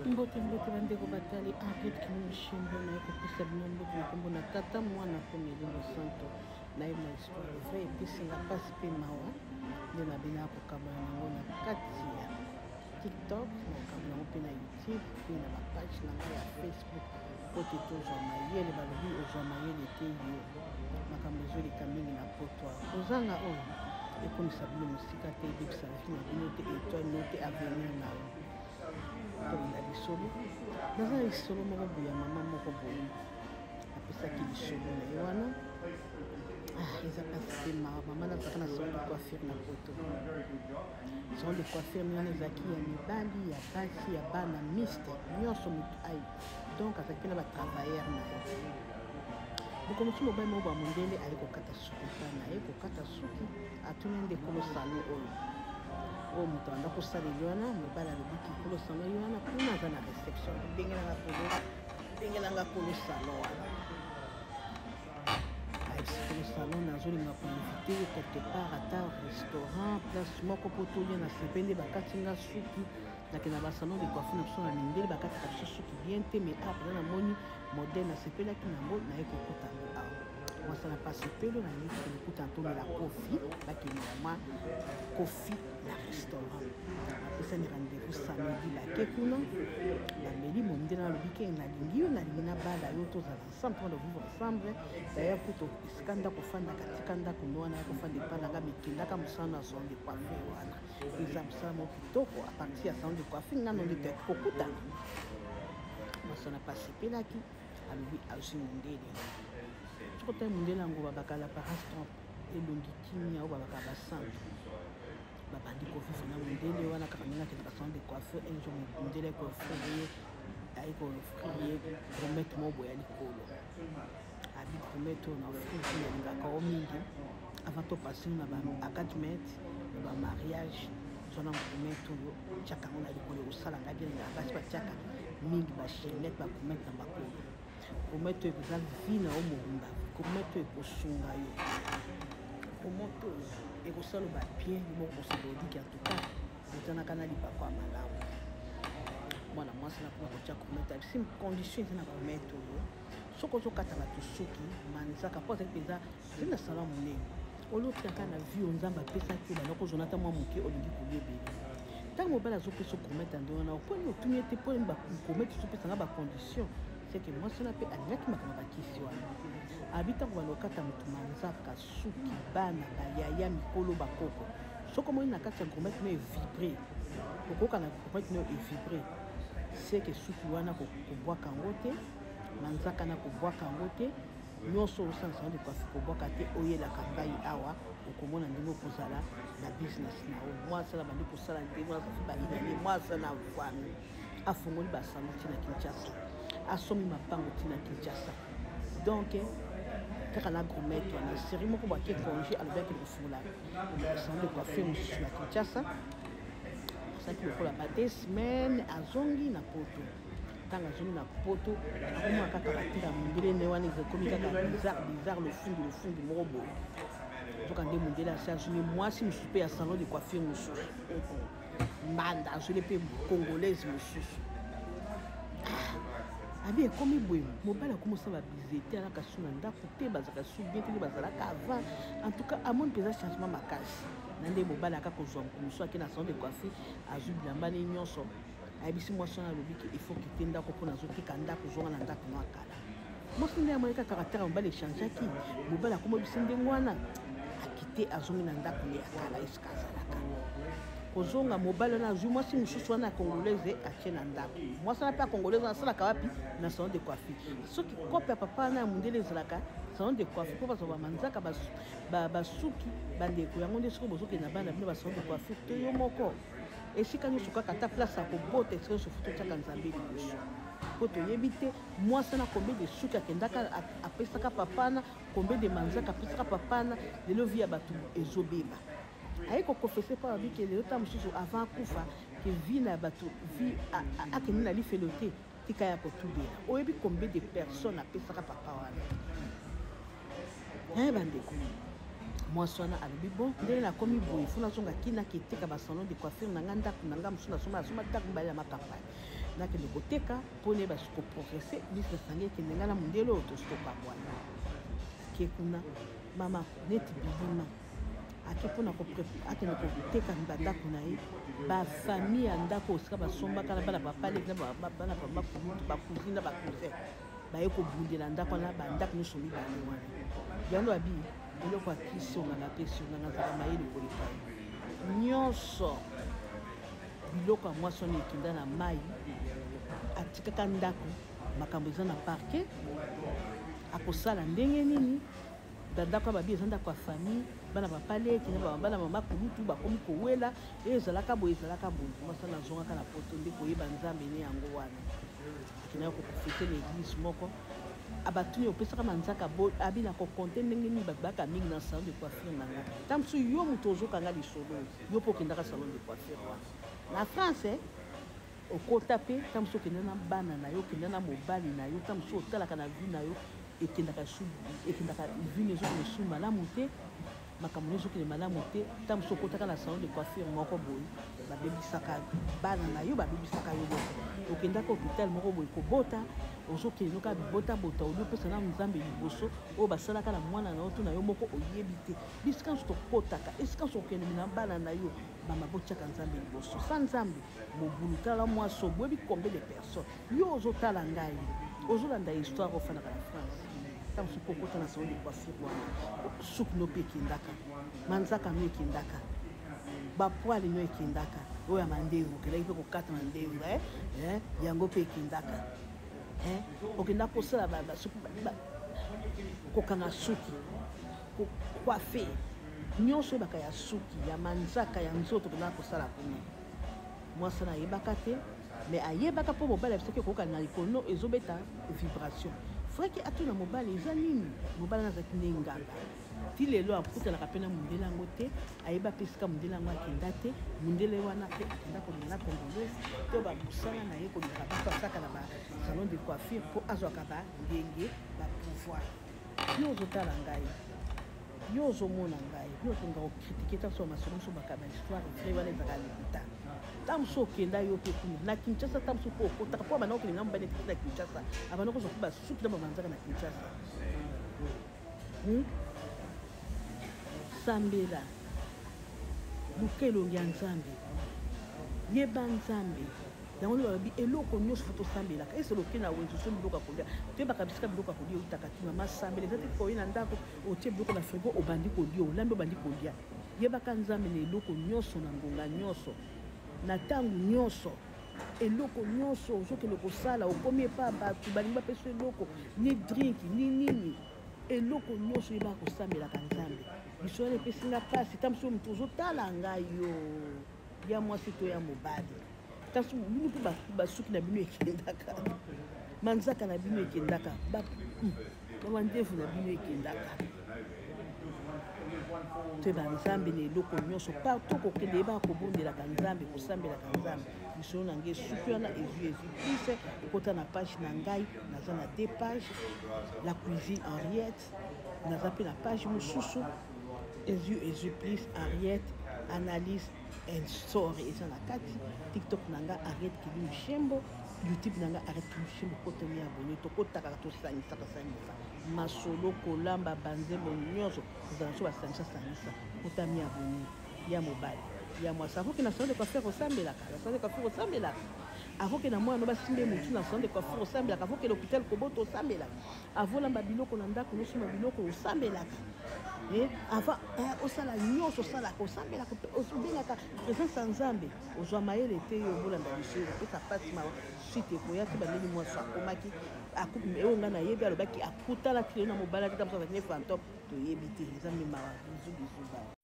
Mbote mbote bandeko batali Henriette Kimushimbo naye kopesa bino mbote na nkombo na tata mwana mpo na elimo santo naye na histoire vrai epesi nga mpasi mpe mawa nde na bino ya kokabwana yango na kati ya tiktok na kokabwana yango mpe na youtube mpe na bapage na ngai ya facebook mpo te tozwa mayele balobi ozwa mayele te yo makambo ezoleka mingi na poto kozanga oyo ekomisa bino mosika te ebebisa vie na bino te etoile no te avenir na yo tolanda lisolo naza na lisolo moko boye ya mama moko boye apesaki lisolo na ye wana ah, eza mpasi mpe mawa mama nazalaka na salon de coiffure na poto salon de coiffure wana ezalaki ya mibali ya basi ya bana miste nyonso motu ai donc azalaki mpe na batravailleur na ye mokolo mosusu mobali moko ba mondele aye kokata suki epai na ye kokata suki atuni nde kolo salon oyo oyo moto abanda kosalela wana mobali alobiki kolo salon ye wana kuna aza na reception bengelanga kolo bengelanga kolo salon wana ayebisi kolo salon nazolinga koinvite yo quelque part ata restaurant place moko mpo tolia na sepe nde bakati nga suki nakenda basalon de coiffure na biso na mindele bakataka biso suki bien te mais awa mpenza namoni modèle nasepelaki na yango naye kokuta yango awa mwasi na pasi pelo nalingi kokende kuta tomela kofi bakende na mwa kofi na restaurant bapesani rendez-vous samedi bake kuna bameli mondele alobi ke nalingi yo nalingi nabala yo tozala ensemble tobanda vivre ensemble d'ailleurs kutu esika ndako ofandaka tika ndako ndo wana ya kofanda epai na nga mikendaka mosala na salon de coiffure wana eza mosala moko kitoko a partir ya salon de coiffure nga nonde toyaki kokutana mwasi wana mpe asepelaki alobi azwi mondele soki otali mondele yango babaka la parence trompe elongi kimia oyo babaka basantu babandi kovivre na mondele wana kaka ndenge akendaka salon de coiffure un jour mondele akoofrir ye aye koofrir ye gourmette moko boye ya likolo abi gourmette oyo na ofrir nalingaka o mingi avant topase na ba engagement na ba mariage zwa na gourmette oyo tiaka yango na likolo ekosala ngai bien na basi batiaka mingi ba chaînette ba gourmette na makolo gourmette oyo eza vie na yo mobimba gourmette oyo ekosunga yo gourmette oyo ekosala ba bien yo moko kosala oliki en tout cas botanaka na lipako ya malamu mwana mwasi na mpona kotia gourmette abisi condition eza na gourmette oyo soki ozokata bato suki manzaka mpo azali mpenza azali na salon monene olotiaka na vie oyo nzambe apesaki yo banda kozona ata mwa moke olingi kolia ebele ntango mobali azopesa gourmette ya ndenge wana oponi otuni ye te mpo gourmette ezopesa nga bacondition seke mwasi wana mpe alingaki makambo bakisi wana abi ntango banda okata motu manzaka suki bana bayaya mikolo bakoko soki omoni na kati ya gourmette no evibre okoyoka na gourmette no evibre seke suki wana kobwaka yango te manzaka na kobwaka yango te nyonso osala salon de coiffure kobwaka te oyelaka ngai awa okomona ndenge okozala na business na yo mwasi na bandi kosala ndenge wana safi bainane mwasi na vwami afongoli basalon ti na kinshasa asomi mapango ti na kinshasa donc kaka na gromete wana série moko bake congé alobi akende kofungola salon de coiffure mosusu na kinshasa asalaki lokola ba deux semaines azongi na poto ntango azongi na poto akomona kaka batela mondele nde wana ekomi kaka bizarre bizarre lofundu lofundu moko boye nzoka nde mondele asi azwi mwasi mosusu mpe ya salon de coiffure mosusu mbanda azwili mpe congolaise mosusu ah, abi ekomi boye mobali akomi osala bizete alaka su na ndako te bazalaka su bien te nde bazalaka avant en tout cas amoni mpenza changement makasi na nde mobali aka kozwa mosusu ake na salon de coiffure azwi bilamba ne nyonso ayebisi mwasi wana alobi ke il faut kite ndako mpo nazoteka ndako zonga na ndako no akala mwasi nde amonaki kaka caractère ya mobali echangeaki mobali akomobisi ndenge wana akite azongi na ndako nde ya kala esika azalaka kozonga mobali wana azwi mwasi mosusu wana ya congolaise atie na ndako mwasi wana mpe ya congolaise wana asalaka wapi na salon de coiffure soki kope ya papa wana ya mondele ezalaka salon de coiffure mpo bazwa bamanzaka basuki bandeko yango nde soki bozokende na bana bino basalon de coiffure to yo moko esika nyonso kaka ata place ya kobota esika nyonso fo totyaka nzambe liboso mpo toyebi te mwasi na combien de suki akendaka apesaka papana combien de manzaka apesaka papana lelo vi ya bato ezobeba aye kokofese mpo alobi ke lelo ntango mosusu avant akufa ke vi na bato vi akende na lifelo te tika ya kotubela oyebi combien de personnes apesaka papa wana eh bandeko mwasi wana alobi bon ndenge nakomi boye fo nazonga kina keteka basalon de coiffure na nga ndako na nga mosusu nasomba nasomba ndako mibale ya makampagne Nakende koteka mpo nayeba koprogresse business na ngai ekende. Ngai na mondele oyo tositokabwana. Ake kuna, mama, neti bilima. Ake mpona akende koteka bandako na ye. Bafamille ya ndako esika basombaka na bana papa leki na bana papa kulutu, bacousine na bacousin, baye kobundela ndako wana. Bandako nyonso mibale wana, yango abi eloko ya kisi onganga apesi onganga azala mayele koleka ye nyonso. Biloko ya mwasi wana ekenda na mai. Atikaka ndako, makambo eza na parquet. Akosala ndenge nini? Bandako ya babi eza ndako ya famille, bana papa leki na bana mama kulutu bakomi kowela. E ezalaka boye, ezalaka boye. Mwasi wana azongaka na Poto nde koyeba Nzambe ne yango wana. Akendaka koprofite na église moko. Abatuni opesaka manzaka abi na kokonte ndenge nini bato bayaka mingi na salon de coiffure na nga. Ta mosusu yo moto ozokanga lisolo, yo mpo okendaka salon de coiffure wana na France, okota mpe. Ta mosusu okenda na bana na yo, okenda na mobali na yo. Ta mosusu otalaka na vie na yo ekendaka, ekendaka, vie na ezokende su malamu te, makambo nyonso okende malamu te. Ta mosusu okotaka na salon de coiffure moko boye, babebisaka bana na yo, babebisaka yo moko. Okendaka hôpital moko boye kobota, ozokende noka bibotabota, oli opesa na Nzambe liboso oyo basalaka na mwana na yo to na yo moko, oyebi te. Bisika nyonso tokotaka, esika nyonso okende na bana na yo, mama, botiaka Nzambe liboso. Sa Nzambe mobulu. Tala mwasi, oboyebi combien de personnes yo ozotala ngai, ozolanda histoire, ofandaka na France. Ntango soki okota na salon de coiffure wana, suki no mpe ekendaka, manzaka no ekendaka, bapoils no ekendaka, oyo ya mandevu okendaki mpe kokata mandevu, yango mpe ekendaka. Okenda kosala kokanga suki, kocoiffer, nyonso oyebaka ya suki, ya manzaka, ya nzoto, okendaka kosala kuna. Mwasi wana ayebaka te, mais ayebaka mpo mobali abisaki okoyoka na likolo ezobeta vibration. Freki atuna mobali eza nini. Mobali wana azalaki nde nganga. Ti lelo akutanaka mpe na mondele yango te, ayeba mpe esika mondele yango akenda te. Mondele wana mpe akenda kolinga na Congolaise to bamosala na ye, koluka bato asaka na basalon de coiffure mpo azwaka bandenge bapouvoir. Yo ozotala ngai, yo ozomona ngai, yo otonga kocritiquer ntango so bamasolo mosusu baka bahistoire vrai wana ezalaka lokuta. Ntango mosusu okenda yo mpe kuna na Kinshasa, ntango mosusu mpo okotaka mpo abanda kokelinga mobali etiki na Kinshasa, abanda kozwa mpe basuki na bamanzaka na Kinshasa. Sambela, luka elongi ya Nzambe, yeba Nzambe. Yango nde balobi eloko nyonso fo tosambelaka. Esolo oke na wenze, osombi biloko ya kolia, toyebaka bisika biloko ya kolia eutaka te. Mama, sambela. Eza te koye na ndako, otie biloko na frigo, obandi kolia, olambi, obandi kolia. Yebaka Nzambe na eloko nyonso, na ngonga nyonso, na ntango nyonso, eloko nyonso ozokende kosala. Okomi epa bato balingi bapesa eloko, ni drink ni nini, eloko nyonso oyebaka kosambelaka Nzambe. Biso wana epesi nga mpasi. Ta mosusu moto ozotala ngai, yo ya mwasi to ya mobali, kasi bino mpe basuki na bino ekendaka, manzaka na bino ekendaka, bamandevu na bino ekendaka. Toyeba Nzambe na eloko nyonso. Partout kokende, yebaka kobondelaka Nzambe, kosambelaka Nzambe. Lisolo na ngai esuki wana. Ezwi plus, ekota na page na ngai. Naza na deux pages: La Cuisine Henriette, naza mpe na page mosusu, ezwi plus Henriette Analyse and Story, eza na kati. TikTok na nga Henriette Kilimu Shembo, YouTube na nga Henriette Kilimu Shembo. Kotomi abonné, tokotaka, tosangisaka sangisa masolo, kolamba, banzembo nyonso kozala so basangisa sangisa. Kotami abonné, ya mobali, ya mwasi. Akoki na salon de coiffure osambelaka, na salon de coiffure osambelaka. Akoki na mwana basimbe motu na salon de coiffure osambelaka. Akoki na hôpital kobota osambelaka. Avolamba biloko na ndako, nosomba biloko, osambelaka. Avant osala nyonso osalaka, osambelaka, obengaka présence ya Nzambe. Ozwa mayele te yo obolanda biso, opesa mpasi, mawa. Suite ekoya te. Bandeli mwasi akomaki oyo ngai nayebi, alobaki akutanaki lelo na mobali ati tamosu azalaki ne fantôme, toyebi te. Eza memawa. Bizu bizu, bye.